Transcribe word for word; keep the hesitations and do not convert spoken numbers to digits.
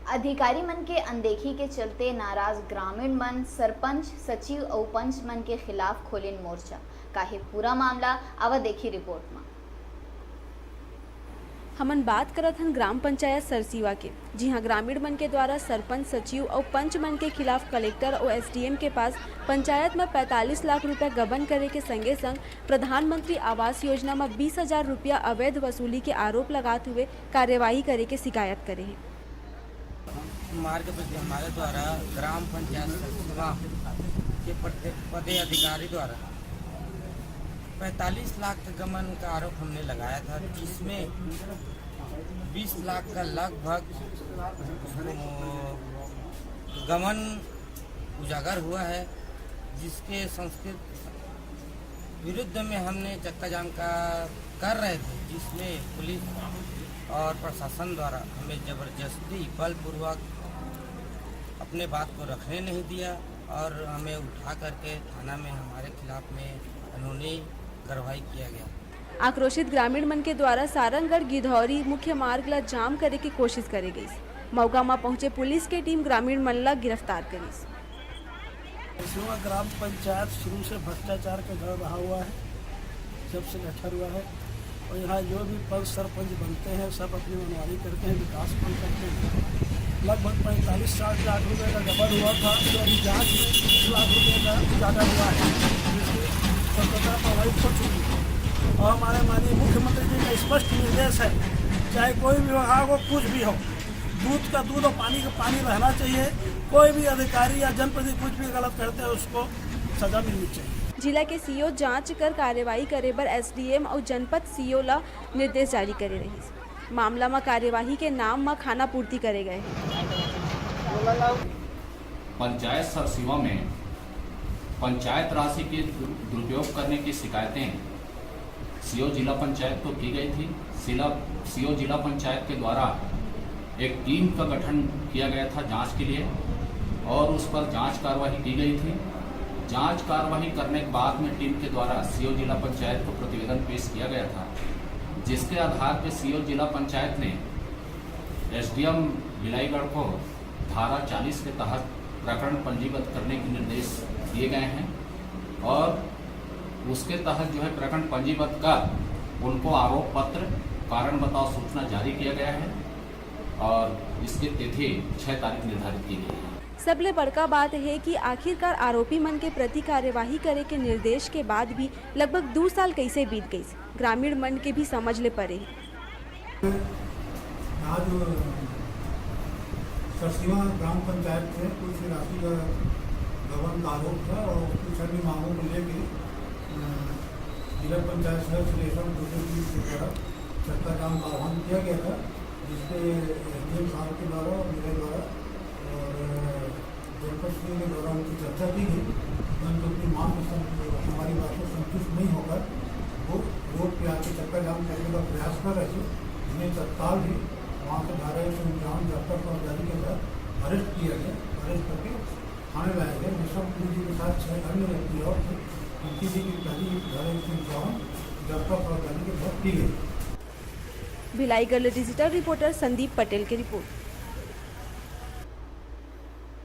अधिकारी मन के अनदेखी के चलते नाराज ग्रामीण मन सरपंच, सचिव अउ पंच मन के खिलाफ खोलिन मोर्चा। काहे पूरा मामला, आवा देखी रिपोर्ट म। हमन बात करत हन ग्राम पंचायत सरसीवा के, जिहां ग्रामीण मन के द्वारा सरपंच, सचिव अउ पंच मन के खिलाफ कलेक्टर अउ एसडीएम के पास पंचायत म पैंतालीस लाख रुपया गबन करे के संगे संग प्रधानमंत्री आवास योजना म बीस हजार रुपया अवैध वसूली के आरोप लगात हुए कार्यवाही करे के शिकायत करे हे। मार्ग पर हमारे द्वारा ग्राम पंचायत सरसीवा के पद-, पदे अधिकारी द्वारा पैंतालीस लाख के गबन का आरोप हमने लगाया था, जिसमें बीस लाख का लगभग, वो, गबन उजागर हुआ है, जिसके संस्कृत विरुद्ध में हमने चक्का जाम का कर रहे थे, जिसमें पुलिस और प्रशासन द्वारा हमें जबरदस्ती बलपूर्वक अपने बात को रखने नहीं दिया और हमें उठा करके थाना में हमारे खिलाफ में कानूनी कार्रवाई किया गया। आक्रोशित ग्रामीण मन के द्वारा सारंगढ़ गिधौरी मुख्य मार्ग ला जाम करे के कोशिश करे गईस। मौका मा पहुंचे पुलिस के टीम ग्रामीण मन ला गिरफ्तार करिस। सिवा ग्राम पंचायत शुरू से भ्रष्टाचार का गढ़ रहा हुआ है, जब से गठन हुआ है। और यहाँ जो भी पंच सरपंच बनते हैं, सब अपनी मनमानी करते हैं, विकास फंड करते हैं। लगभग पैंतालीस साठ लाख रुपए का गबन हुआ था, तो अभी जांच में तीस लाख रुपए का ज़्यादा हुआ है, जिसकी स्वतंत्रता प्रभावित हो चुकी है। और हमारे माननीय मुख्यमंत्री जी का स्पष्ट निर्देश है, चाहे कोई भी विभाग हो, कुछ भी हो, दूध का दूध और पानी का पानी रहना चाहिए। कोई भी अधिकारी या जनप्रतिनिधि कुछ भी गलत करते हैं, उसको सजा मिलनी चाहिए। जिला के सीओ जांच कर कार्यवाही करे बर एसडीएम अउ जनपद सीओ ला निर्देश जारी करे रहिस। मामला म कार्यवाही के नाम म खानापूर्ति करे गए। पंचायत सरसीवा में पंचायत राशि के दुरुपयोग करने की शिकायतें सीओ जिला पंचायत को की गई थी। सीला, सीओ जिला पंचायत के द्वारा एक टीम का गठन किया गया था जांच के लिए और उस पर जांच कार्यवाही की गई थी। जांच कार्यवाही करने के बाद में टीम के द्वारा सीओ जिला पंचायत को प्रतिवेदन पेश किया गया था, जिसके आधार पर सीओ जिला पंचायत ने एसडीएम भिलाईगढ़ को धारा चालीस के तहत प्रकरण पंजीबद्ध करने के निर्देश दिए गए हैं और उसके तहत जो है प्रकरण पंजीबद्ध कर उनको आरोप पत्र, कारण बताओ सूचना जारी किया गया है और इसकी तिथि छह तारीख निर्धारित की गई है। सबले बड़का बात हे कि आखिरकार आरोपी मन के प्रति कार्यवाही करे के निर्देश के बाद भी लगभग दू साल कइसे बीत गइस, ग्रामीण मन के भी समझ ले परे हे। आज सरसीवा ग्राम पंचायत में कुछ राशि का गबन का आरोप था और कुछ अन्य मामलों को लेके, अ, जिला पंचायत सदस्य रेशम दुबे जी के द्वारा चक्का जाम का आह्वान किया गया था, जिसपे एसडीएम साहब के द्वारा और मेरे द्वारा और जनपद के द्वारा उनकी चर्चा की गई। परंतु अपनी मांग को सं-, हमारी बात से संतुष्ट नहीं होकर वो रोड पे आके चक्का जाम करने का प्रयास कर रहे थे, जिन्हें तत्काल ही वहाँ से धारा एक सौ इक्यावन जब्ता फौजदारी के तहत अरेस्ट किया गया। अरेस्ट करके थाने लाया गया, जिसमें पुलिस जी के साथ छह अन्य व्यक्ति और थे। उनकी भी पहली धारा एक सौ इक्यावन जब्ता फौजदारी के तहत की गई। भिलाई के लिए डिजिटल रिपोर्टर संदीप पटेल की रिपोर्ट।